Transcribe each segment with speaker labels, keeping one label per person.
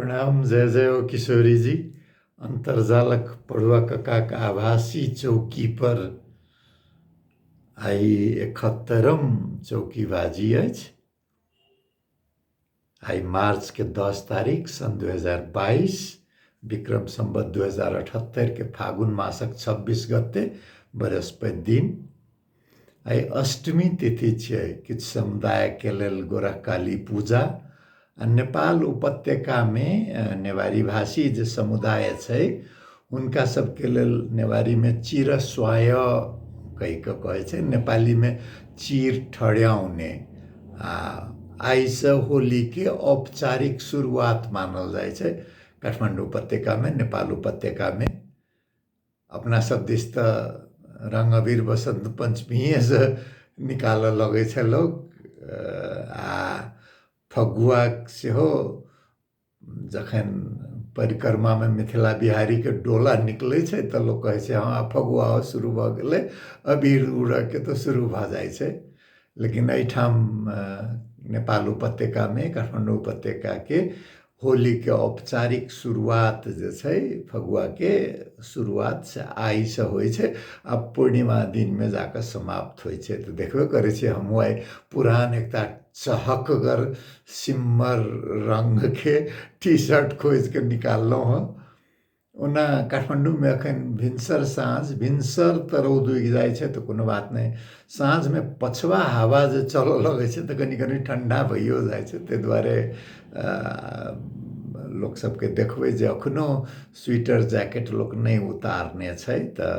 Speaker 1: प्रणाम, जय जय हो किशोरी जी। अन्तर्जालक पढ़ुआ ककाक आभासी चौकी पर आइ 71म चौकीबाजी अछि। आइ मार्च के 10 तारीख सन 2022, विक्रम संवत 2078 के फागुन मासक 26 गते, बृहस्पति दिन। आइ अष्टमी तिथि छियै। किछु समुदायके लेल गोरखकाली पूजा आ नेपाल उपत्यकामे नेवारी भाषी जे समुदाय छै हुनका सबके लेल नेवारीमे चिरस्वाय कहि कऽ कहै छै, नेपालीमे चिर ठड्याउने। आ आइसँ होलीके औपचारिक शुरुआत मानल जाइ छै काठमाडौँ उपत्यकामे, नेपाल उपत्यकामे। अपना सब दिस तऽ रङ्ग अबीर बसन्त पञ्चमीएसँ निकालऽ लगै छै लोक। आ फगुआ सेहो जखन परिक्रमामे मिथिला बिहारीके डोला निकलै छै तऽ लोक कहै छै हँ आब फगुआ शुरू भऽ गेलै, अबीर उड़ऽके तऽ शुरू भऽ जाइ छै। लेकिन एहिठाम नेपाल उपत्यकामे, काठमाडौँ उपत्यकाके होलीके औपचारिक शुरुआत जे छै, फगुआके शुरुआत से आइसँ होइ छै आ पूर्णिमा दिनमे जाकऽ समाप्त होइ छै। तऽ देखबे करै छियै, हमहूँ आइ पुरान एकटा चहकगर सिम्मर रङ्गके टी शर्ट खोजिके निकाललहुँ हँ। ओना काठमाण्डूमे एखन भिनसर साँझ, भिनसर तऽ रौद उगि जाइ छै तऽ कोनो बात नहि, साँझमे पछवा हवा जे चलऽ लगै छै तऽ कनि कनि ठण्डा भइयो जाइ छै। ताहि दुआरे लोक सबके देखबै जे एखनो स्वेटर जैकेट लोक नहि उतारने छै, तऽ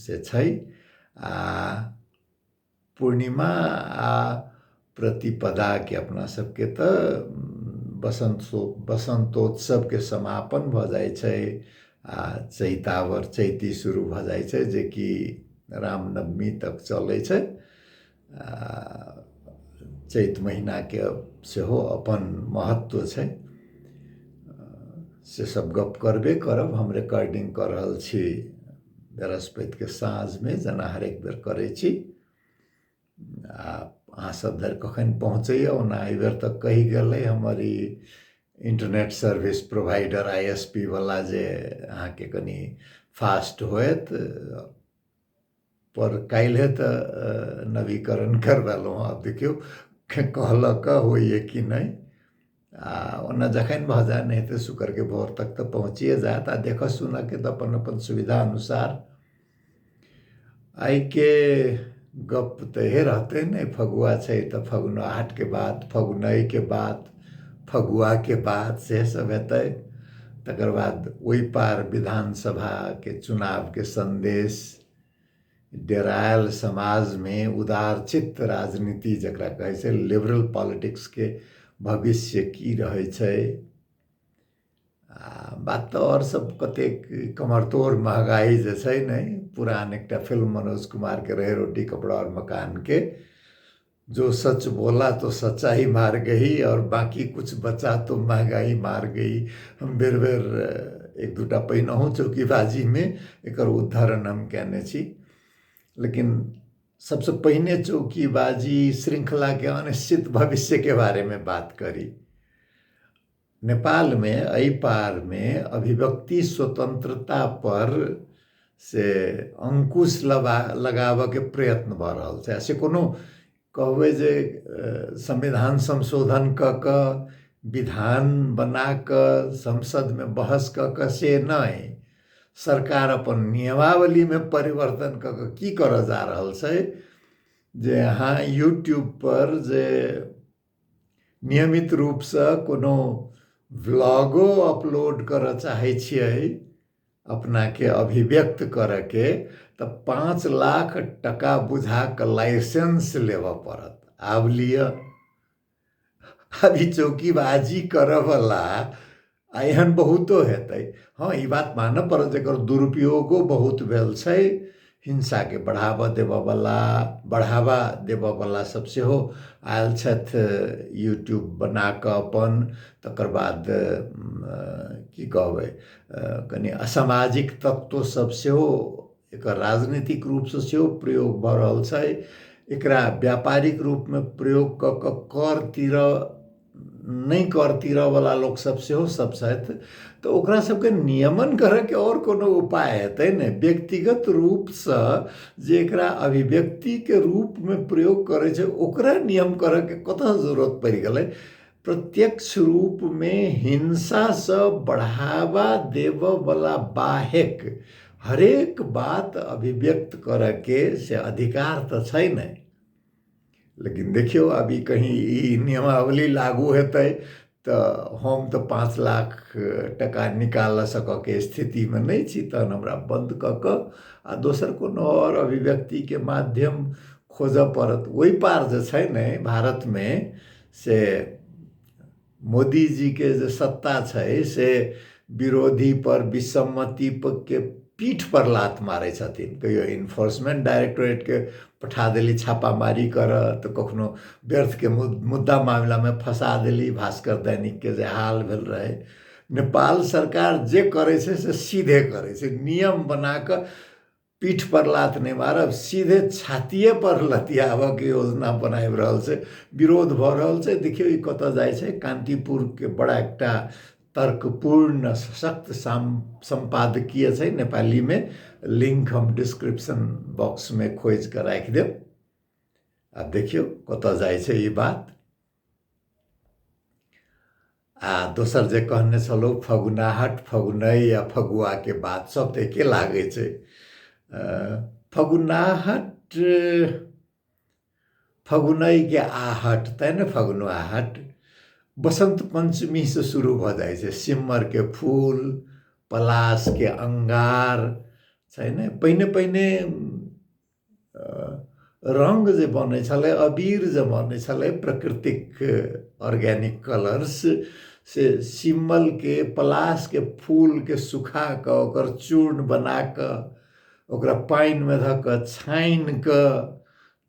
Speaker 1: से छै। आ पूर्णिमा आ प्रतिपदाके अपना सबके तऽ बसन्तोत्सवके समापन भऽ जाइ छै आ चैतावर चैती शुरू भऽ जाइ छै, जेकि रामनवमी तक चलै छै। चैत महिनाके सेहो अपन महत्व छै, से सब गप करबे करब। हम रिकॉर्डिंग कऽ रहल छी बृहस्पतिके साँझमे, जेना हरेक बेर करै छी। आ अहाँ सब धरि कखन पहुँचैए, ओना एहिबेर तऽ कहि गेलै हमर ई internet service provider I S P वला जे अहाँके कनि फास्ट होयत, पर काल्हिए तऽ नवीकरण करबेलहुँ हँ। आब देखियौ कहलक होइए कि नहि। आ ओना जखन भऽ जाय, नहि तऽ शुक्रके भोर तक तऽ पहुँचिए जायत। आ देखऽ सुनऽके तऽ अपन अपन सुविधा अनुसार। आइके गप तऽ इहे रहतै ने, फगुआ छै तऽ फगुनहाटके बात, फगुनैके बात, फगुआके बात, से सब हेतै। तकर बाद ओहि पार विधानसभाके चुनावके सन्देश, डेरायल समाजमे उदारचित्त राजनीति जकरा कहै छै लिबरल पॉलिटिक्सके भविष्य की रहै छै। आ बात तऽ आओर सब कतेक कमरतोड़ महगाई जे छै ने, पुरान एकटा फिल्म मनोज कुमारके रहै रोटी कपड़ा और मकान के, जो सच बोला तो सच्चाई मार गई और बाकी कुछ बचा तो महगाई मार गई। हम बेर बेर एक दूटा पहिनहुँ चौकीबाजीमे एकर उदाहरण हम कयने छी। लेकिन सबसँ पहिने चौकीबाजी श्रृंखलाके अनिश्चित भविष्यके बारेमे बात करी। नेपालमे एहि पारमे अभिव्यक्ति स्वतंत्रता पर से अंकुश लगाबऽके प्रयत्न भऽ रहल छै। से कोनो कहबै जे संविधान संशोधन कऽ कऽ विधान बना कऽ संसदमे बहस कऽ कऽ से नहि, सरकार अपन नियमावलीमे परिवर्तन कऽ कऽ की करऽ जा रहल छै जे अहाँ यूट्यूब पर जे नियमित रूपसँ कोनो व्लॉगो अपलोड करऽ चाहै छियै अपनाके अभिव्यक्त करऽके, तऽ 5 लाख टका बुझा कऽ लाइसेंस लेबऽ पड़त। आब लिअ, अभी चौकीबाजी करऽवला आ एहन बहुतो हेतै। हँ, ई बात मानऽ पड़त जे एकर दुरुपयोगो बहुत भेल छै। हिंसाके बढ़ावा देबऽवला बढ़ावा देबऽवला सब सेहो आयल छथि यूट्यूब बना कऽ अपन। तकर बाद की कहबै, कनि असामाजिक तत्व सब सेहो एकर राजनीतिक रूपसँ सेहो प्रयोग भऽ रहल छै। एकरा व्यापारिक रूपमे प्रयोग कऽ कऽ कर तीरऽ नहि कर तीरऽवला लोकसभ सेहो सभ छथि, तऽ ओकरा सबके नियमन करऽके आओर कोनो उपाय हेतै ने? व्यक्तिगत रूपसँ जे एकरा अभिव्यक्तिके रूपमे प्रयोग करै छै ओकरा नियम करऽके कतऽ जरूरत पड़ि गेलै? प्रत्यक्ष रूपमे हिंसासँ बढ़ावा देबऽवला बाहेक हरेक बात अभिव्यक्त करऽके से अधिकार तऽ छै ने। लेकिन देखियौ, अभी कहीं ई नियमावली लागू हेतै तऽ हम तऽ 5 लाख टका निकाल सकऽके स्थितिमे नहि छी, तहन हमरा बन्द कऽ कऽ आ दोसर कोनो आओर अभिव्यक्तिके माध्यम खोजऽ पड़त। ओहि पार जे छै ने भारतमे, से मोदीजीके जे सत्ता छै से विरोधी पर, विसम्मति के पीठ पर लात मारै छथिन। कहियो इन्फोर्समेंट डायरेक्टोरेटके पठा देली छापामारी करऽ, तऽ कखनो व्यर्थके मुद्दा मामिलामे फँसा देली। भास्कर दैनिकके जे हाल भेल रहै। नेपाल सरकार जे करै छै से सीधे करै छै, नियम बना कऽ पीठ पर लात नहि मारब, सीधे छातिए पर लतियाबऽके योजना बनाबि रहल छै। विरोध भऽ रहल छै, देखियौ ई कतऽ जाइ छै। कान्तिपुरके बड़ा एकटा तर्कपूर्ण सशक्त सम्पादकीय छै नेपालीमे, लिंक हम डिस्क्रिप्शन बॉक्समे खोजि कऽ राखि देब। आब देखियौ कतऽ जाइ छै ई बात। आ दोसर जे कहने छलहुँ, फगुनाहट, फगुनई आ फगुआके बात सब तऽ एके लागै छै। फगुनाहट, फगुनईके आहट, तैँ ने फगुनाहट। बसन्त पञ्चमीसँ शुरू भऽ जाइ छै। सिम्मरके फूल, पलासके अङ्गार छै ने। पहिने पहिने रङ्ग जे बनै छलै, अबीर जे बनै छलै, प्राकृतिक ऑर्गेनिक कलर्स, से सिमलके, पलासके फूलके सुखा कऽ ओकर चूर्ण बना कऽ ओकरा पानिमे धऽ कऽ छानि कऽ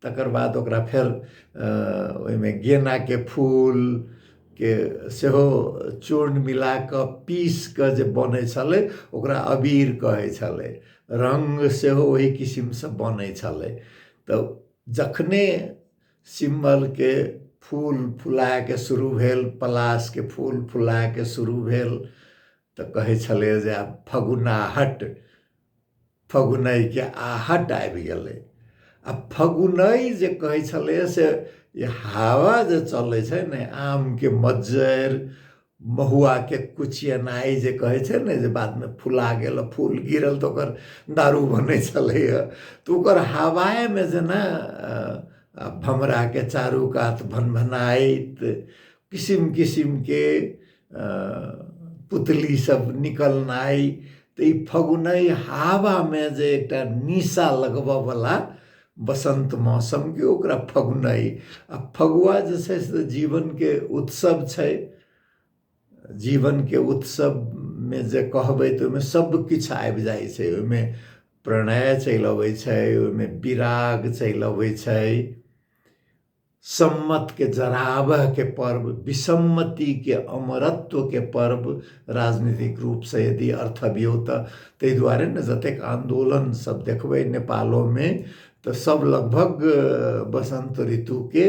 Speaker 1: तकर बाद ओकरा फेर ओहिमे गेनाके फूलके सेहो चूर्ण मिला कऽ पीस कऽ जे बनै छलै ओकरा अबीर कहै छलै। रङ्ग सेहो ओहि किसिमसँ बनै छलै। तऽ जखने सिम्मलके फूल फुलायके शुरू भेल, पलासके फूल फुलायके शुरू भेल, तऽ कहै छलै जे आब फगुनाहट, फगुनैके आहट आबि गेलै। आ फगुनई जे कहै छलै से ई हवा जे चलै छै ने, आमके मज्जर, महुआके कुचियनाइ जे कहै छै ने, जे बादमे फुला गेल, फूल गिरल तऽ ओकर दारू बनै छलैए, तऽ ओकर हवाएमे जेना भमराके चारू कात भनभनाइत किसिम किसिमके पुतली सब निकलनाइ, तऽ ई फगुनई हवामे जे एकटा निशा लगबऽवला बसन्त मौसमके, ओकरा फगुनई। आ फगुआ जे छै से जीवनके उत्सव छै। जीवनके उत्सवमे जे कहबै तऽ ओहिमे सब किछु आबि जाइ छै। ओहिमे प्रणय चलि अबै छै, ओहिमे विराग चलि अबै छै, सम्मतके जराबहके पर्व, विसम्मतिके अमरत्वके पर्व, राजनीतिक रूपसँ यदि अर्थ अबियौ तऽ। ताहि दुआरे ने जतेक आन्दोलन सब देखबै नेपालोमे तऽ सब लगभग बसन्त ऋतुके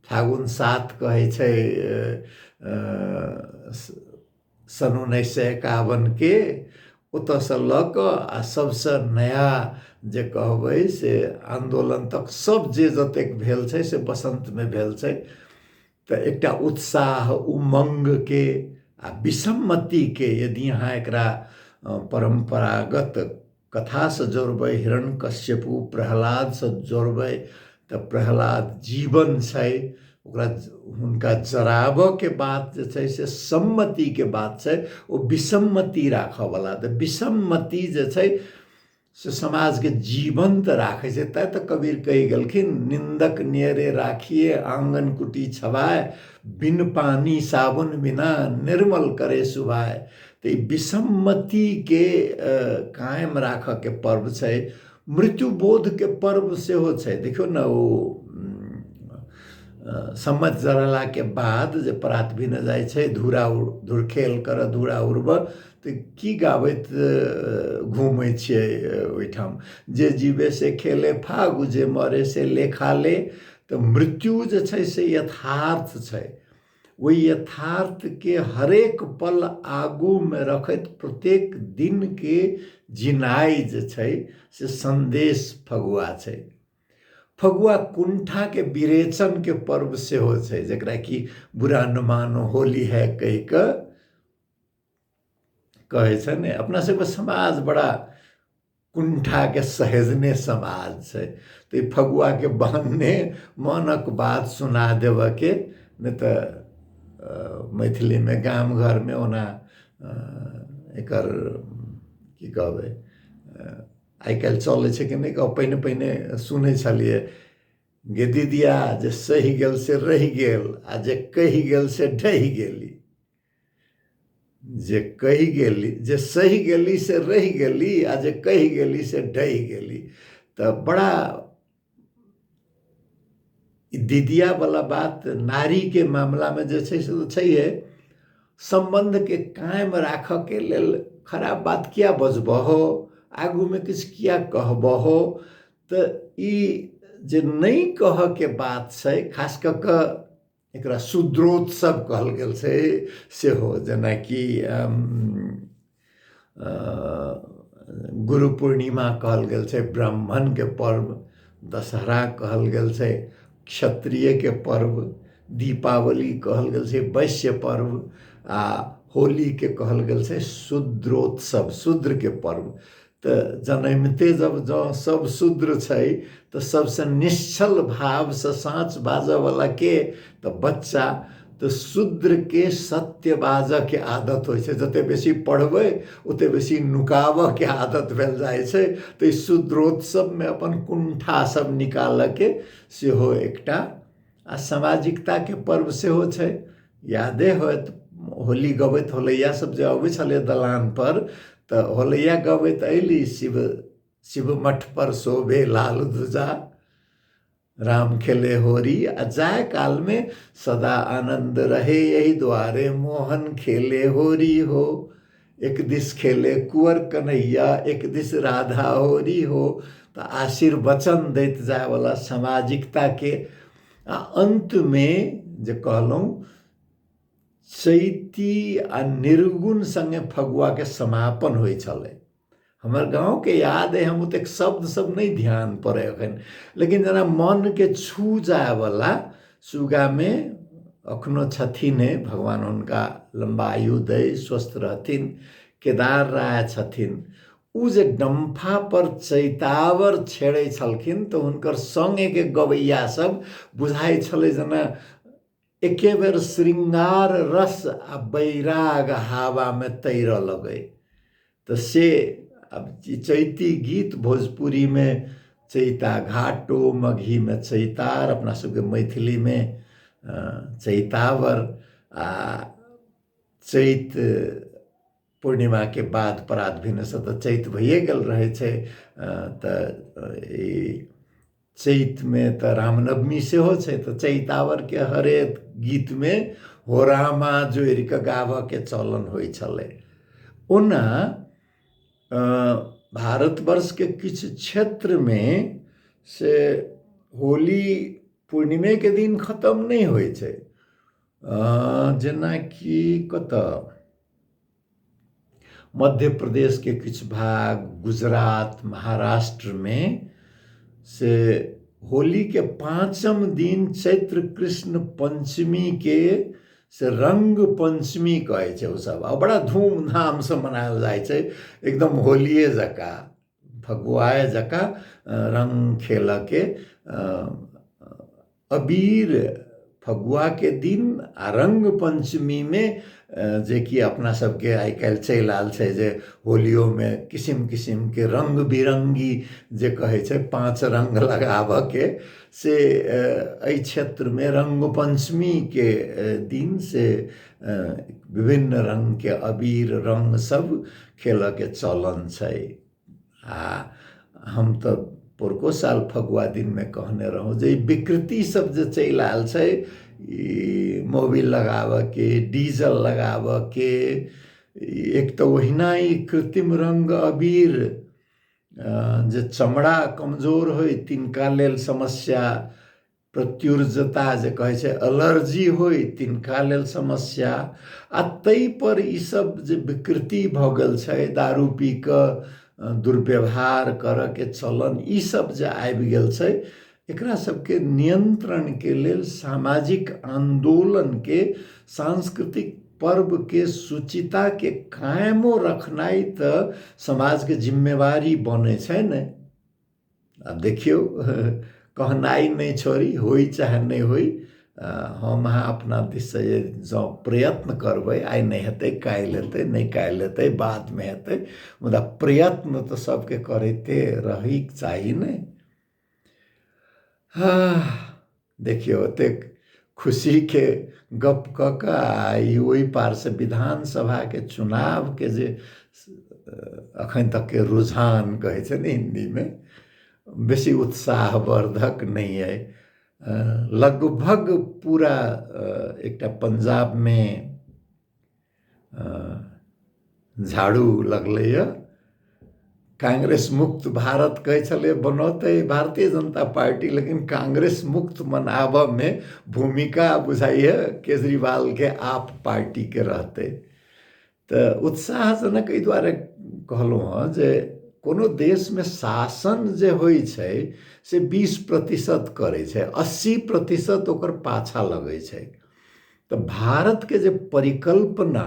Speaker 1: फागुन 7 कहै छै सन् 1951के, ओतऽसँ लऽ कऽ आ सबसँ नया जे कहबै से आन्दोलन तक सब जे जतेक भेल छै से बसन्तमे भेल छै। तऽ एकटा उत्साह, उमङ्गके आ विसम्मतिके यदि अहाँ एकरा परम्परागत कथासँ जोड़बै, हिरण्यकश्यपु प्रहलादसँ जोड़बै, तऽ प्रहलाद जीवन छै, ओकरा हुनका जराबऽके बात जे छै से सम्मतिके बात छै, ओ विसम्मति राखऽवला। तऽ विसम्मति जे छै से समाजके जीवन्त राखै छै। तैँ तऽ कबीर कहि गेलखिन, निन्दक नियरे राखिए आङ्गन कुटी छबाय, बिन पानी साबुन बिना निर्मल करे सुभाय। तऽ ई विसम्मतिके कायम राखऽके पर्व छै, मृत्युबोधके पर्व सेहो छै। देखियौ ने, ओ सम्मत जरेलाके बाद जे परात भिने जाइ छै धूरा धुरखेल करऽ, धूरा उड़बऽ, तऽ की गाबैत घूमै छियै ओहिठाम? जे जीवे से खेले फागु, जे मरे से लेखा ले। तऽ मृत्यु जे छै से यथार्थ छै। ओहि यथार्थके हरेक पल आगूमे रखैत प्रत्येक दिनके जिनाइ जे छै से सन्देश फगुआ छै। फगुआ कुण्ठाके विरेचनके पर्व सेहो छै, जकरा कि बुरा न मानो होली है कहि कऽ कहै छै ने। अपना सबके समाज बड़ा कुण्ठाके सहेजने समाज छै, तऽ ई फगुआके बहाने मनक बात सुना देबऽके, नहि तऽ मैथिलीमे गाम घरमे ओना एकर की कहबै आइ काल्हि चलै छै कि नहि कहब, पहिने पहिने सुनै छलियै गे दीदिया जे सहि गेल से रहि गेल आ जे कहि गेल से ढहि गेली। जे कहि गेली, जे सहि गेली से रहि गेली आ जे कहि गेली से ढहि गेली। तऽ बड़ा दीदिया वाला बात नारीके मामलामे जे छै से तऽ छैहे, सम्बन्धके कायम राखऽके लेल खराब बात किया बजबहो, आगूमे किछु किया कहबहो। तऽ ई जे नहि कहऽके बात छै, खास कऽ कऽ एकरा शूद्रोत्सव कहल गेल छै सेहो, जेनाकि गुरु पूर्णिमा कहल गेल छै ब्राह्मणके पर्व, दशहरा कहल गेल छै क्षत्रियके पर्व, दीपावली कहल गेल छै वैश्य पर्व, आ होलीके कहल गेल छै शूद्रोत्सव, शूद्रके पर्व। तऽ जनमिते जब जँ सब शूद्र छै तऽ सबसँ निश्चल भावसँ साँच बाजऽवला के, तऽ बच्चा। तऽ शूद्रके सत्य बाजऽके आदत होइ छै, जते बेसी पढ़बै ओते बेसी नुकाबऽके आदत भेल जाइ छै। तऽ ई शूद्रोत्सवमे अपन कुण्ठा सब निकालऽके सेहो एकटा आ सामाजिकताके पर्व सेहो छै। यादे होयत होली गबैत होलैया सब जे अबै छलै दलान पर, तऽ होलैया गबैत अयली, शिव शिव मठ पर शोभे लाल ध्वजा, राम खेले होरी, आ जाय कालमे सदा आनन्द रहे यही द्वारे मोहन खेले होरी हो, एक दिस खेले कुंवर कन्हैया एक दिस राधा होरी हो। तऽ आशीर्वचन दैत जायवला सामाजिकताके। आ अन्तमे जे कहलहुँ चैती आ निर्गुण सङ्गे फगुआके समापन होइ छलै। हमर गाँवके याद अइ, हम ओतेक शब्द सब नहि ध्यान पड़ै एखन, लेकिन जेना मनके छू जायवला सुगामे अखनो छथिन, भगवान हुनका लम्बा आयु दै, स्वस्थ रहथिन, केदार राय छथिन। ओ जे डम्फा पर चैतावर छेड़ै छलखिन तऽ हुनकर सङ्गेके गवैया सब बुझाइ छलै जेना एके बेर श्रृंगार रस आ बैराग हावामे तैरऽ लगै। तऽ से आब चैती गीत भोजपुरीमे चैता घाटो, मगहीमे चैतार, अपना सबके मैथिलीमे चैतावर, आ चैत पूर्णिमाके बाद परात भेनेसँ तऽ चैत भइए गेल रहै छै। तऽ ई चैतमे तऽ रामनवमी सेहो छै, तऽ चैतावरके हरेक गीतमे हो रामा जोड़ि कऽ गाबऽके चलन होइ छलै। ओना भारतवर्षके किछु क्षेत्रमे से होली पूर्णिमेके दिन खतम नहि होइ छै, जेनाकि कतऽ मध्य प्रदेशके किछु भाग, गुजरात, महाराष्ट्रमे से होलीके पाँचम दिन चैत्र कृष्ण पञ्चमीके से रङ्ग पञ्चमी कहै छै ओसभ, आ बड़ा धूमधामसँ मनायल जाइ छै, एकदम होलिये जकाँ फगुआए जकाँ रङ्ग खेलऽके। अबीर फगुआके दिन आ रङ्ग पञ्चमीमे, जेकि अपना सबके आइ काल्हि चलि आयल छै जे होलियोमे किसिम किसिमके रङ्ग बिरङ्गी जे कहै छै पाँच रङ्ग लगाबऽके, से एहि क्षेत्रमे रङ्ग पञ्चमीके दिन से विभिन्न रङ्गके अबीर रङ्ग सब खेलऽके चलन छै। आ हम तऽ पोरको साल फगुआ दिनमे कहने रहौँ जे ई विकृति सब जे चलि आयल छै, ई मोबिल लगाबऽके, डीजल लगाबऽके, एक तऽ ओहिना ई कृत्रिम रङ्ग अबीर जे चमड़ा कमजोर होइ तिनका लेल समस्या, प्रत्युर्जता जे कहै छै एलर्जी होइ तिनका लेल समस्या। आ ताहिपर ईसब जे विकृति भऽ गेल छै, दारू पी कऽ दुर्व्यवहार करऽके चलन ईसब जे आबि गेल छै, एकरा सबके नियंत्रणके लेल सामाजिक आन्दोलनके सांस्कृतिक पर्वके शुचिताके कायमो रखनाइ तऽ समाजके जिम्मेवारी बनै छै ने। आब देखियौ, कहनाइ नहि छोड़ी, होइ चाहे नहि होइ, हम अहाँ अपना दिससँ जे जँ प्रयत्न करबै, आइ नहि हेतै काल्हि हेतै, नहि काल्हि हेतै बादमे हेतै, मुदा प्रयत्न तऽ सबके करैते रहैके चाही ने। देखियौ, एतेक खुशीके गप कऽ कऽ आ ई ओहि पारसँ विधानसभाके चुनावके जे अखन तकके रुझान कहै छै ने हिन्दीमे, बेसी उत्साहवर्धक नहि अइ। लगभग पूरा एकटा पंजाबमे झाड़ू लगलैए। कांग्रेस मुक्त भारत कहै छलै बनौतै भारतीय जनता पार्टी, लेकिन कांग्रेस मुक्त मनाबऽमे भूमिका बुझाइए केजरीवालके आप पार्टीके रहतै। तऽ उत्साहजनक एहि दुआरे कहलहुँ हँ जे कोनो देशमे शासन जे होइ छै से 20% करै छै, 80% ओकर पाछा लगै छै। तऽ भारतके जे परिकल्पना,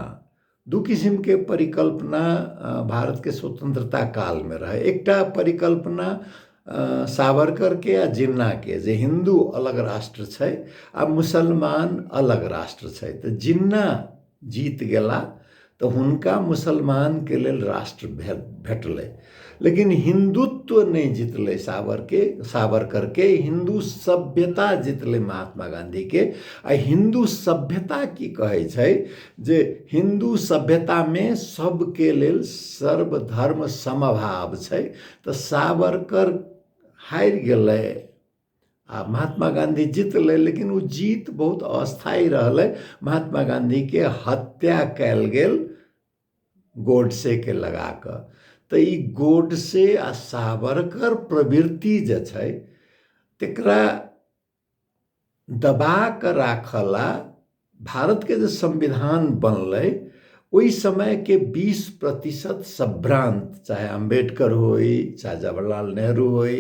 Speaker 1: दू किसिमके परिकल्पना भारतके स्वतंत्रता कालमे रहै। एकटा परिकल्पना सावरकरके आ जिन्नाके, जे हिन्दू अलग राष्ट्र छै आ मुसलमान अलग राष्ट्र छै। तऽ जिन्ना जीत गेला तऽ हुनका मुसलमानके लेल राष्ट्र भेटलै, लेकिन हिन्दुत्व नहि जितलै सावरकरके, हिन्दू सभ्यता जितलै महात्मा गाँधीके। आ हिन्दू सभ्यता की कहै छै जे हिन्दू सभ्यतामे सबके लेल सर्वधर्म समभाव छै। तऽ सावरकर हारि गेलै आ महात्मा गाँधी जितलै, लेकिन ओ जीत बहुत अस्थायी रहलै। महात्मा गाँधीके हत्या कयल गेल गोडसेके लगा कऽ। तऽ ई गोडसे आ सावरकर प्रवृत्ति जे छै तकरा दबा कऽ राखला भारतके जे संविधान बनलै ओहि समयके 20% सभ्रांत, चाहे अम्बेडकर होइ, चाहे जवाहरलाल नेहरू होइ,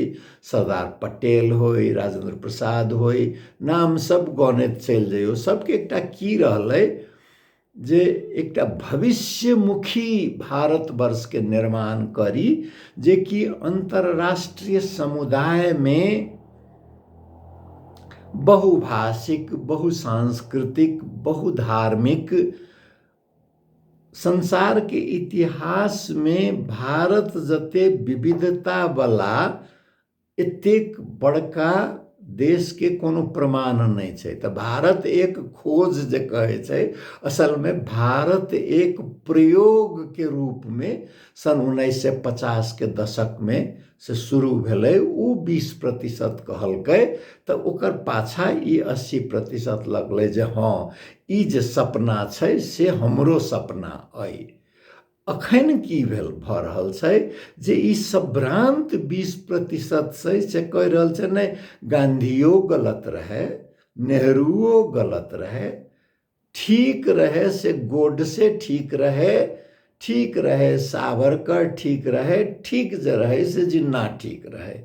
Speaker 1: सरदार पटेल होइ, राजेंद्र प्रसाद होइ, नाम सब गनैत चलि जइयौ, सबके एकटा की रहलै जे एकटा भविष्यमुखी भारतवर्षके निर्माण करी, जेकि अन्तर्राष्ट्रीय समुदायमे बहुभाषिक, बहुसांस्कृतिक, बहुधार्मिक संसारके इतिहासमे भारत जते विविधता वाला एतेक बड़का देशके कोनो प्रमाण नहि छै। तऽ भारत एक खोज जे कहै छै, असलमे भारत एक प्रयोगके रूपमे सन् 1950 के दशकमे से शुरू भेलै। ओ 20% कहलकै तऽ ओकर पाछा ई 80% लगलै जे हँ ई जे सपना छै से हमरो सपना अइ। अखन की भेल भऽ रहल छै जे ई सभ्रान्त 20% छै से कहि रहल छै नहि गांधियो गलत रहै, नेहरूओ गलत रहै, ठीक रहे से गोडसे ठीक रहे, ठीक रहे सावरकर ठीक रहे, ठीक जे रहे से जिन्ना ठीक रहे।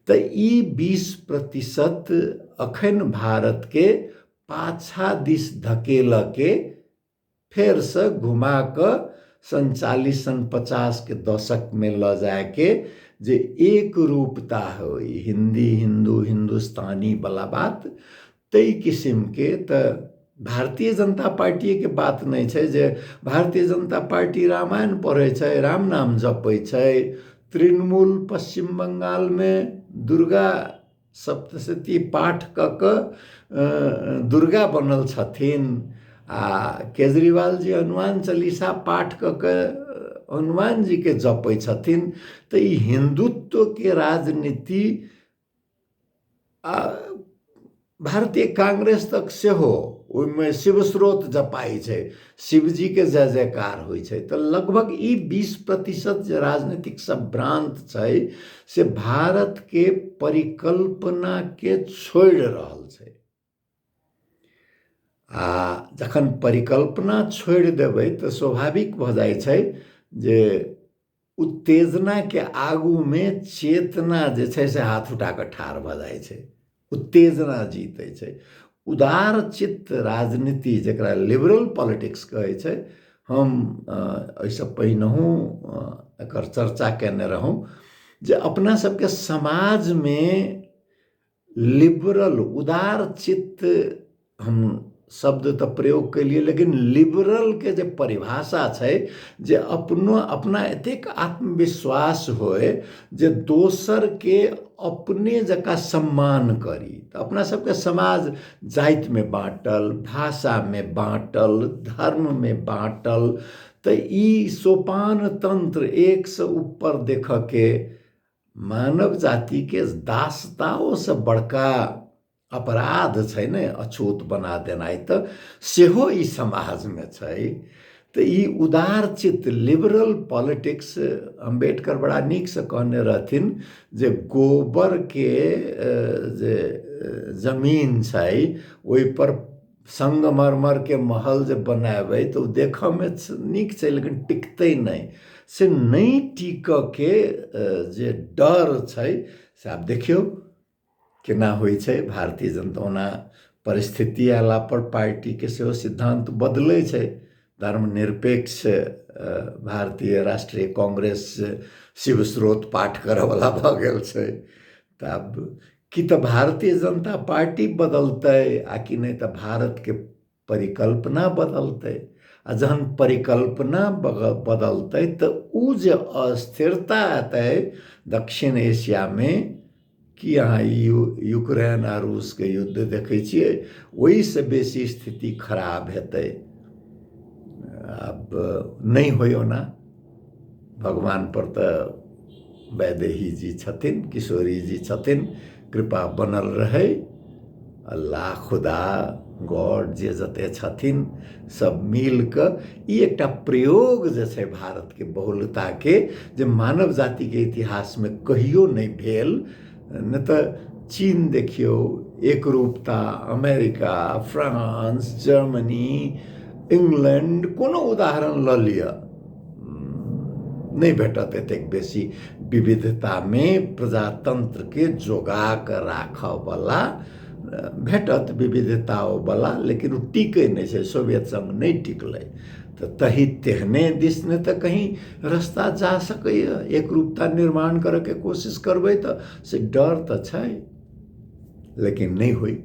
Speaker 1: तऽ ई 20% अखन भारतके पाछा दिस धकेलके फेरसँ घुमा कऽ सन् 40 सन् 50 के दशकमे लऽ जायके जे एक रूपता होइ, हिन्दी हिन्दू हिन्दुस्तानी वाला बात, ताहि किसिमके। तऽ भारतीय जनता पार्टीके बात नहि छै जे भारतीय जनता पार्टी रामायण पढ़ै छै, राम नाम जपै छै। तृणमूल पश्चिम बंगालमे दुर्गा सप्तशती पाठ कऽ कऽ दुर्गा बनल छथिन, आ केजरीवाल जी हनुमान चालीसा पाठ कऽ कऽ हनुमान जीके जपै छथिन। तऽ ई हिन्दुत्वके राजनीति आ भारतीय कांग्रेस तक सेहो ओहिमे शिवस्रोत जपाइ छै, शिवजीके जय जयकार होइ छै। तऽ लगभग ई 20% जे राजनीतिक संभ्रांत छै से भारतके परिकल्पनाके छोड़ि रहल छै। आ जखन परिकल्पना छोड़ि देबै तऽ स्वाभाविक भऽ जाइ छै जे उत्तेजनाके आगूमे चेतना जे छै से हाथ उठा कऽ ठाढ़ भऽ जाइ छै, उत्तेजना जीतै छै। उदार चित्त राजनीति जकरा लिबरल पॉलिटिक्स कहै छै, हम एहिसँ पहिनहुँ एकर चर्चा कयने रहौँ जे अपना सबके समाजमे लिबरल उदार चित्त हम शब्द तऽ प्रयोग केलियै, लेकिन लिबरलके जे परिभाषा छै जे अपनो अपना एतेक आत्मविश्वास होय जे दोसरके अपने जकाँ सम्मान करी। तऽ अपना सबके समाज जातिमे बाँटल, भाषामे बाँटल, धर्ममे बाँटल, तऽ ई सोपान तंत्र एकसँ ऊपर देखऽके मानव जातिके दासताओसँ बड़का अपराध छै ने अछूत बना देनाइ, तऽ सेहो ई समाजमे छै। तऽ ई उदारचित्त लिबरल पॉलिटिक्स अम्बेडकर बड़ा नीकसँ कहने रहथिन जे गोबरके जे जमीन छै ओहिपर संगमरमरके महल जे बनेबै तऽ ओ देखऽमे नीक छै लेकिन टिकतै नहि। से नहि टिकऽके जे डर छै से आब देखियौ केना होइ छै। भारतीय जनता ओना परिस्थिति अयला पर पार्टीके सेहो सिद्धान्त बदलै छै। धर्मनिरपेक्ष भारतीय राष्ट्रीय कांग्रेस शिव स्रोत पाठ करऽवला भऽ गेल छै। तऽ आब कि तऽ भारतीय जनता पार्टी बदलतै आ कि नहि तऽ भारतके परिकल्पना बदलतै। आ जहन परिकल्पना बदलतै तऽ ओ जे अस्थिरता एतै दक्षिण एशियामे, कि अहाँ यूक्रेन आ रूसके युद्ध देखै छियै, ओहिसँ बेसी स्थिति खराब हेतै। आब नहि होइ ओना, भगवानपर तऽ वैदेही जी छथिन, किशोरी जी छथिन, कृपा बनल रहै। अल्लाह खुदा गॉड जे जते छथिन सब मिल कऽ ई एकटा प्रयोग जे छै भारतके बहुलताके, जे मानव जातिके इतिहासमे कहियो नहि भेल। नहि तऽ चीन देखियौ एकरूपता, अमेरिका, फ्रांस, जर्मनी, इंग्लैंड, कोनो उदाहरण लऽ लिअ, नहि भेटत एतेक बेसी विविधतामे प्रजातन्त्रके जोगा कऽ राखऽवला। भेटत विविधताओवला, लेकिन ओ टिकै नहि छै। सोवियत संघ नहि टिकलै, तऽ तही तेहने दिस नहि तऽ कहीं रास्ता जा सकैए। एकरूपता निर्माण करऽके कोशिश करबै तऽ से डर तऽ छै, लेकिन नहि होइ।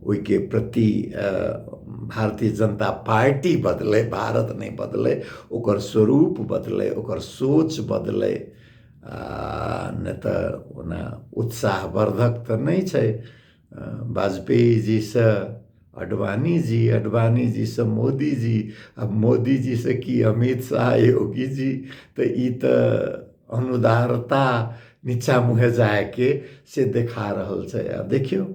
Speaker 1: ओहिके प्रति भारतीय जनता पार्टी बदलै, भारत नहि बदलै, ओकर स्वरूप बदलै, ओकर सोच बदलै, नहि तऽ ओना उत्साहवर्धक तऽ नहि छै। वाजपेयी जीसँ अडवाणी जी, अडवाणी जीसँ मोदी जी, आ मोदी जीसँ की अमित शाह, योगी जी, तऽ ई तऽ अनुदारता नीचा मुँहे जायके से देखा रहल छै। आब देखियौ,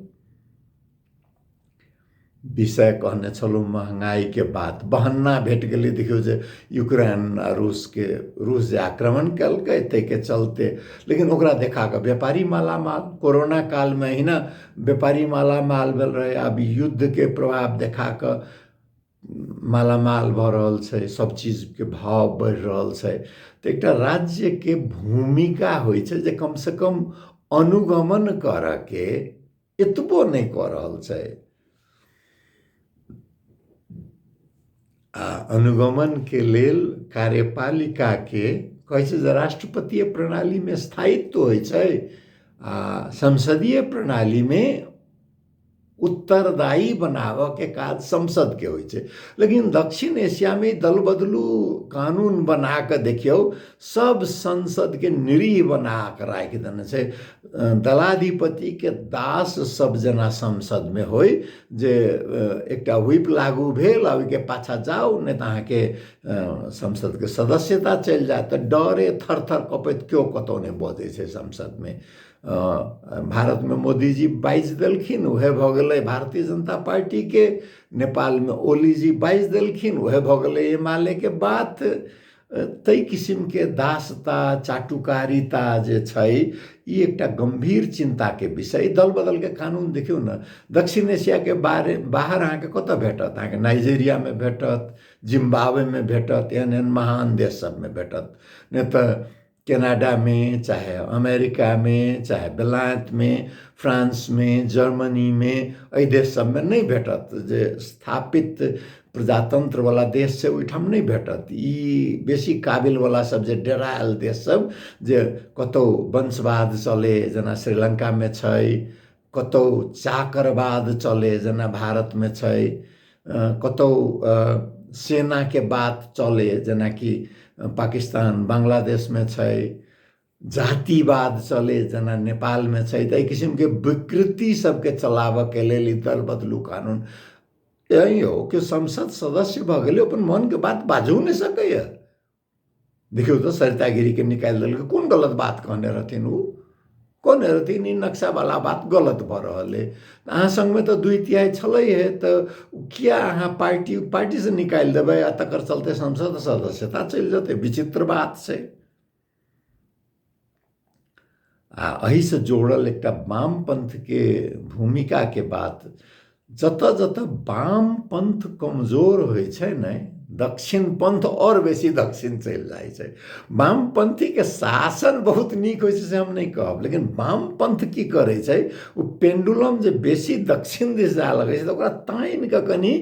Speaker 1: विषय कहने छलहुँ महंगाईके बात, बहन्ना भेट गेलै। देखियौ जे यूक्रेन आ रूसके, रूस जे आक्रमण केलकै ताहिके चलते, लेकिन ओकरा देखा कऽ व्यापारी मालामाल। कोरोना कालमे अहिना व्यापारी मालामाल भेल रहै, आब युद्धके प्रभाव देखा कऽ मालामाल भऽ रहल छै, सब चीजके भाव बढ़ि रहल छै। तऽ एकटा राज्यके भूमिका होइ छै जे कमसँ कम अनुगमन करऽके, एतबो नहि कऽ रहल छै। आ अनुगमनके लेल कार्यपालिकाके कहै छै जे राष्ट्रपतीय प्रणालीमे स्थायित्व होइ छै आ संसदीय प्रणालीमे उत्तरदायी बनाबऽके काज संसदके होइ छै। लेकिन दक्षिण एशियामे दल बदलू कानून बना कऽ देखियौ, सब संसदके निरीह बना कऽ राखि देने छै। दलाधिपतिके दास सब जेना संसदमे होइ जे एकटा व्हिप लागू भेल आ ओहिके पाछाँ जाउ, नहि तऽ अहाँके संसदके सदस्यता चलि जायत। तऽ डरे थर थर कँपैत केओ कतहु नहि बजै छै संसदमे। भारतमे मोदीजी बाजि देलखिन उएह भऽ गेलै भारतीय जनता पार्टीके, नेपालमे ओलीजी बाजि देलखिन उएह भऽ गेलै एमालेके बात। ताहि किसिमके दासता चाटुकारिता जे छै ई एकटा गम्भीर चिन्ताके विषय। दल बदलके कानून देखियौ ने, दक्षिण एशियाके बारे बाहर अहाँके कतऽ भेटत? अहाँके नाइजेरियामे भेटत, जिम्बाब्वेमे भेटत, एहन एहन महान देश सबमे भेटत, नहि तऽ कनाडामे, चाहे अमेरिकामे, चाहे बेलायतमे, फ्रांसमे, जर्मनीमे, एहि देश सबमे नहि भेटत। जे स्थापित प्रजातन्त्रवला देश छै ओहिठाम नहि भेटत। ई बेसी काबिलवला सब जे डेरायल देश सब, जे कतहु वंशवाद चलै जेना श्रीलङ्कामे छै, कतहु चाकरवाद चलै जेना भारतमे छै, कतहु सेनाके बात चलै जेनाकि पाकिस्तान बांग्लादेशमे छै, जातिवाद चले जेना नेपालमे छै। तऽ एहि किसिमके विकृति सबके चलाबऽके लेल ई दल बदलू कानून। यौ कि संसद सदस्य भऽ गेलै अपन मनके बात बाजू नहि सकैए। देखियौ तऽ सरिता गिरीके निकालि देलकै, कोन गलत बात कहने रहथिन? ओ कहने रहथिन ई नक्शावला बात गलत भऽ रहल अइ। अहाँ सङ्गमे तऽ 2/3 छलै हे, तऽ किया अहाँ पार्टीसँ निकालि देबै आ तकर चलते संसद सदस्यता चलि जेतै? विचित्र बात छै। आ एहिसँ जोड़ल एकटा वामपंथके भूमिकाके बात, जतऽ जतऽ वामपंथ कमजोर होइ छै ने, दक्षिण पंथ आओर बेसी दक्षिण चलि जाइ छै। वामपंथीके शासन बहुत नीक होइ छै से हम नहि कहब, लेकिन वामपंथ की करै छै, ओ पेंडुलम जे बेसी दक्षिण दिस जाय लगै छै तऽ ओकरा तानि कऽ कनि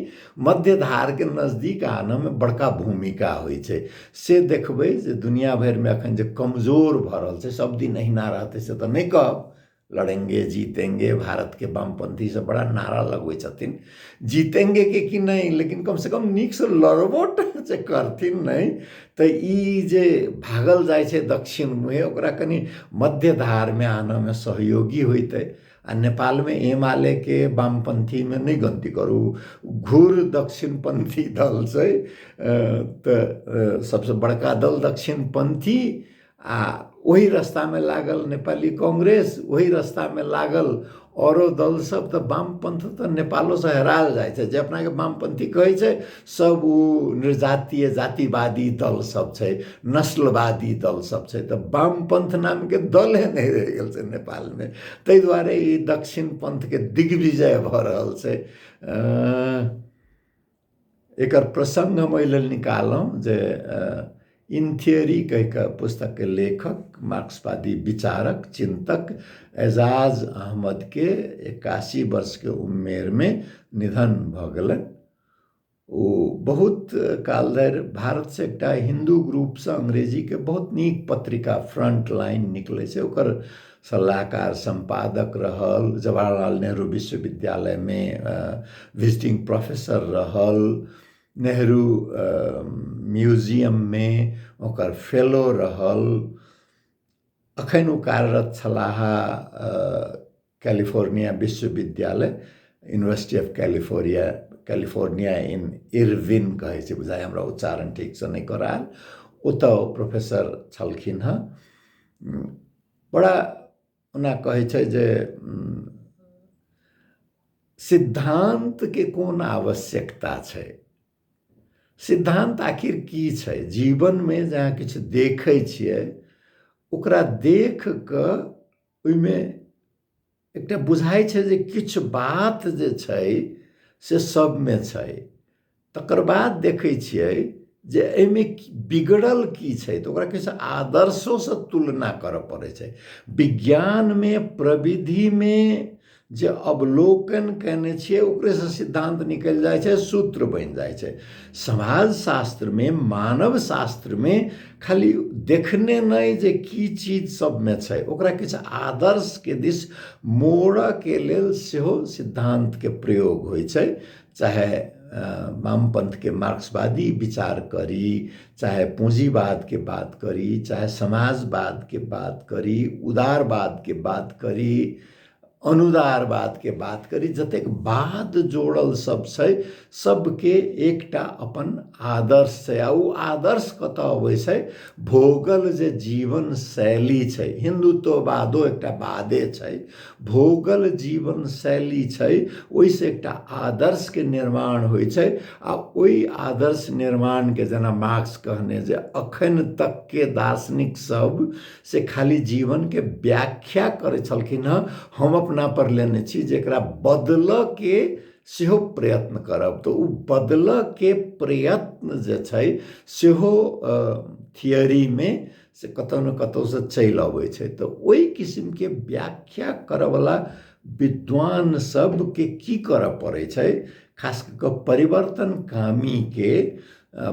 Speaker 1: मध्यधारके नजदीक आनऽमे बड़का भूमिका होइ छै। से देखबै जे दुनिया भरिमे एखन जे कमजोर भऽ रहल छै, सब दिन अहिना रहतै से तऽ नहि कहब। लड़ेंगे जीतेंगे भारतके वामपंथी सब बड़ा नारा लगबै छथिन, जीतेंगे के कि नहि, लेकिन कमसँ कम नीकसँ लड़बो जे करथिन नहि तऽ ई जे भागल जाइ छै दक्षिण मुँहे, ओकरा कनि मध्यधारमे आनऽमे सहयोगी होइतै। आ नेपालमे एमालेके वामपन्थीमे नहि गनती करू, घूर दक्षिणपन्थी दल छै। तऽ सबसँ बड़का दल दक्षिणपन्थी, आ ओहि रास्तामे लागल नेपाली कांग्रेस, ओहि रास्तामे लागल औरो दल सब। तऽ वामपंथ तऽ नेपालोसँ हेरायल जाइ छै। जे अपनाके वामपंथी कहै छै सब ओ निर्जातीय जातिवादी दल सब छै, नस्लवादी दल सब छै। तऽ वामपंथ नामके दले नहि रहि गेल छै नेपालमे, ताहि दुआरे ई दक्षिण पंथके दिग्विजय भऽ रहल छै। एकर प्रसङ्ग हम एहि लेल निकाललहुँ जे इन थियरी कहि कऽ पुस्तकके लेखक मार्क्सवादी विचारक चिन्तक एजाज अहमदके 81 वर्षके उमेरमे निधन भऽ गेलनि। ओ बहुत काल धरि भारतसँ एकटा हिन्दू ग्रुपसँ अंग्रेजीके बहुत नीक पत्रिका फ्रंट लाइन निकलै छै, ओकर सलाहकार सम्पादक रहल, जवाहरलाल नेहरू विश्वविद्यालयमे विजिटिंग प्रोफेसर रहल, नेहरू म्यूजियममे ओकर फेलो रहल। अखन ओ कार्यरत छलाह कैलिफोर्निया विश्वविद्यालय, university of California in Irvine कहै छै बुझाइ, हमरा उच्चारण ठीकसँ नहि कऽ रहल, ओतऽ ओ प्रोफेसर छलखिन हँ। बड़ा ओना कहै छै जे सिद्धान्तके कोन आवश्यकता छै, सिद्धान्त आखिर की छै? जीवनमे जे अहाँ किछु देखै छियै ओकरा देख कऽ ओहिमे एकटा बुझाइ छै जे किछु बात जे छै से सबमे छै। तकर बाद देखै छियै जे एहिमे बिगड़ल की छै, तऽ ओकरा किछु आदर्शोसँ तुलना करऽ पड़ै छै। विज्ञानमे प्रविधिमे जे अवलोकन कयने छियै ओकरेसँ सिद्धान्त निकलि जाइ छै, सूत्र बनि जाइ छै। समाजशास्त्रमे मानव शास्त्रमे खाली देखने नहि जे की चीज सबमे छै, ओकरा किछु आदर्शके दिस मोड़ऽके लेल सेहो सिद्धान्तके प्रयोग होइ छै। चाहे वामपंथके मार्क्सवादी विचार करी, चाहे पूँजीवादके बात करी, चाहे समाजवादके बात करी, उदारवादके बात करी, अनुदारवादके बात करी, जतेक बाद जोड़ल सब छै सबके एकटा अपन आदर्श छै। आ ओ आदर्श कतऽ अबै छै? भोगल जे जीवन शैली छै, हिन्दुत्ववादो एकटा बादे छै, भोगल जीवन शैली छै, ओहिसँ एकटा आदर्शके निर्माण होइ छै। आ ओहि आदर्श निर्माणके जेना मार्क्स कहने जे अखन तकके दार्शनिक सब से खाली जीवनके व्याख्या करै छलखिन हँ, हम अपना पर लेने छी जे एकरा बदलऽके सेहो प्रयत्न करब। तऽ ओ बदलऽके प्रयत्न जे छै सेहो थियरीमे से कतहु ने कतहुसँ चलि अबै छै। तऽ ओहि किसिमके व्याख्या करऽवला विद्वान सबके की करऽ पड़ै छै, खास कऽ कऽ परिवर्तनकामीके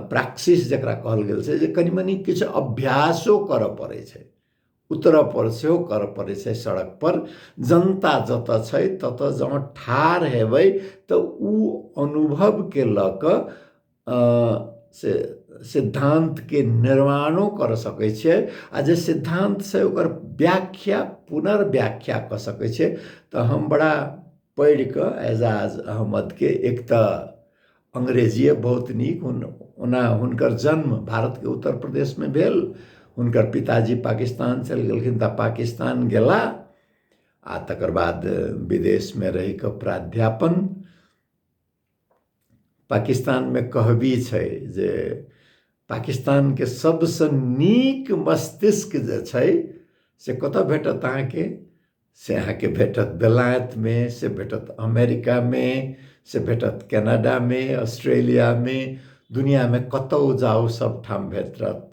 Speaker 1: प्राक्सिस जकरा कहल गेल छै, जे कनि मनि किछु अभ्यासो करऽ पड़ै छै, उतरऽ पर सेहो करऽ पड़ै छै सड़क पर। जनता जतऽ छै ततऽ जँ ठाढ़ हेबै तऽ ओ अनुभवके लऽ कऽ से सिद्धान्तके निर्माणो कर सकै छियै, आ जे सिद्धान्त छै ओकर व्याख्या पुनर्व्याख्या कऽ सकै छियै। तऽ हम बड़ा पढ़ि कऽ एजाज अहमदके, एक तऽ अंग्रेजिए बहुत नीक, ओना हुनकर जन्म भारतके उत्तर प्रदेशमे भेल, हुनकर पिताजी पाकिस्तान चलि गेलखिन तऽ पाकिस्तान गेला, आ तकर बाद विदेशमे रहि कऽ प्राध्यापन। पाकिस्तानमे कहबी छै जे पाकिस्तानके सबसँ नीक मस्तिष्क जे छै से कतऽ भेटत अहाँके? से अहाँके भेटत बेलायतमे, से भेटत अमेरिकामे, से भेटत कनाडामे, ऑस्ट्रेलियामे, दुनिआँमे कतहु जाउ सबठाम भेटत।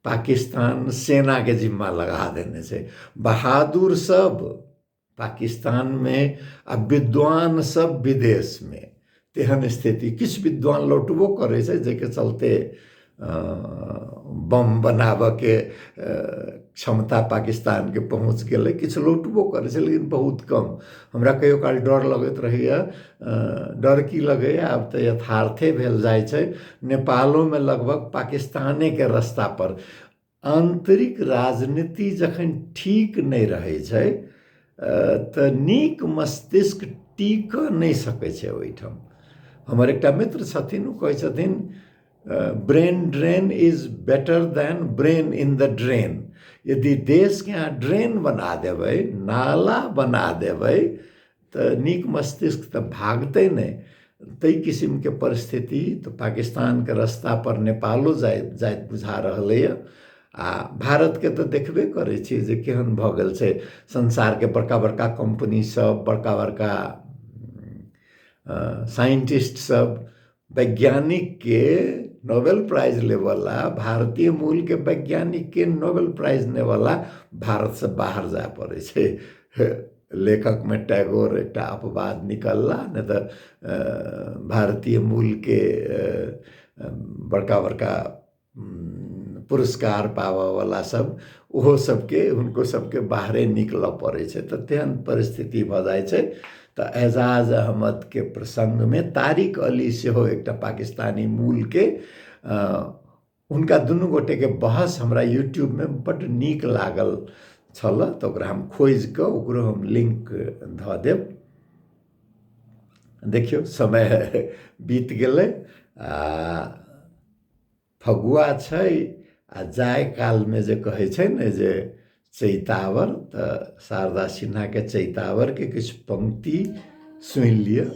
Speaker 1: पाकिस्तान सेनाके जिम्मा लगा देने छै, बहादुर सब पाकिस्तानमे आ विद्वान सब विदेशमे, तेहन स्थिति। किछु विद्वान लौटबो करै छै, जाहिके चलते बम बनाबऽके क्षमता पाकिस्तानके पहुँच गेलै, किछु लौटबो करै छै लेकिन बहुत कम। हमरा कहियो काल डर लगैत रहैए, डर की लगैए, आब तऽ यथार्थे भेल जाइ छै। नेपालोमे लगभग पाकिस्तानेके रस्तापर आन्तरिक राजनीति जखन ठीक नहि रहै छै तऽ नीक मस्तिष्क टिकऽ नहि सकै छै ओहिठाम। हमर एकटा मित्र छथिन, ओ कहै छथिन brain drain is better than brain in the drain. यदि देशके अहाँ ड्रेन बना देबै, नाला बना देबै, तऽ नीक मस्तिष्क तऽ भागतै नहि। ताहि किसिमके परिस्थिति तऽ पाकिस्तानके रस्तापर नेपालो जाइत जाइत बुझा रहलैए। आ भारतके तऽ देखबे करै छियै जे केहन भऽ गेल छै। संसारके बड़का बड़का कम्पनी सब, बड़का बड़का साइंटिस्ट सब, वैज्ञानिकके नोबेल प्राइज लेवला, भारतीय मूलके वैज्ञानिकके नोबेल प्राइज लेवला भारतसँ बाहर जाय पड़ै छै। लेखकमे टैगोर एकटा अपवाद निकलला, नहि तऽ भारतीय मूलके बड़का बड़का पुरस्कार पाबऽवला सब ओहो सबके हुनको सबके बाहरे निकलऽ पड़ै छै। तऽ तेहन परिस्थिति भऽ जाइ छै। तऽ एजाज अहमदके प्रसङ्गमे तारिक अली सेहो एकटा पाकिस्तानी मूलके, हुनका दुनू गोटेके बहस हमरा यूट्यूबमे बड्ड नीक लागल छल, तऽ ओकरा हम खोजिकऽ ओकरो हम लिंक धऽ देब। देखियौ समय बीत गेलै, आ फगुआ छै, आ जाय कालमे जे कहै छै ने जे चैतावर, तऽ शारदा सिन्हाके चैतावरके किछु पंक्ति सुनि लिअ।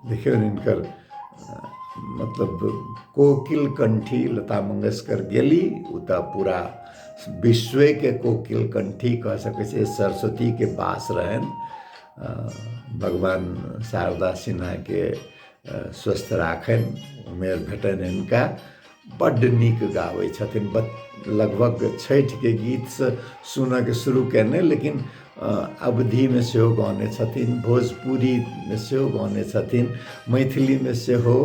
Speaker 1: देखियौ हिनकर मतलब कोकिल कंठी लता मंगेशकर गेली, ओ तऽ पूरा विश्वेके कोकिल कंठी कह सकै छै, सरस्वतीके वास रहनि। भगवान शारदा सिन्हाके स्वस्थ राखनि, उमेर भेटनि हिनका। बड्ड नीक गाबै छथिन, लगभग छठिके गीतसँ सुनऽके शुरू केने, लेकिन अवधिमे सेहो गौने छथिन, भोजपुरीमे सेहो गौने छथिन, मैथिलीमे सेहो।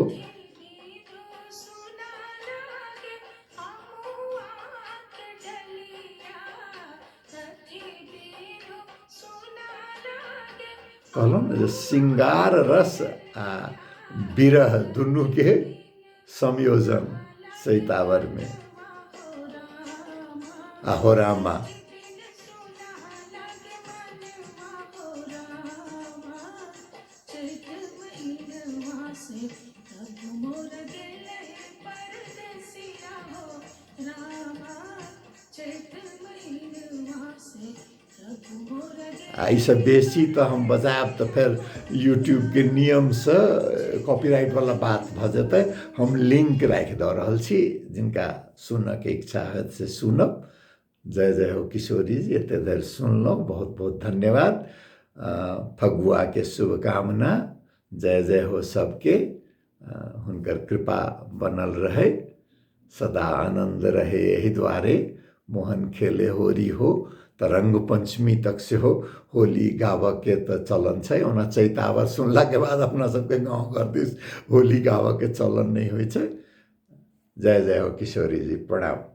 Speaker 1: कहलहुँ ने जे श्रृंगार रस आ विरह दुनूके संयोजन चैतावरमे आ हो रामा। आ एहिसँ बेसी तऽ हम बजायब तऽ फेर यूट्यूबके नियमसँ कॉपीराइटवला बात भऽ जेतै। हम लिंक राखि दऽ रहल छी, जिनका सुनऽके इच्छा होयत से सुनब। जय जय हो किशोरी जी, एते धरि सुनलहुँ, बहुत बहुत धन्यवाद। फगुआके शुभकामना, जय जय हो सबके, हुनकर कृपा बनल रहै, सदा आनन्द रहे। एहि दुआरे मोहन खेले होरी हो तऽ रंग पंचमी तक सेहो होली गाबऽके तऽ चलन छै। ओना चैतावर सुनलाके बाद अपना सबके गाँव घर दिस होली गाबऽके चलन नहि होइ छै। जय जय हो किशोरी जी, प्रणाम।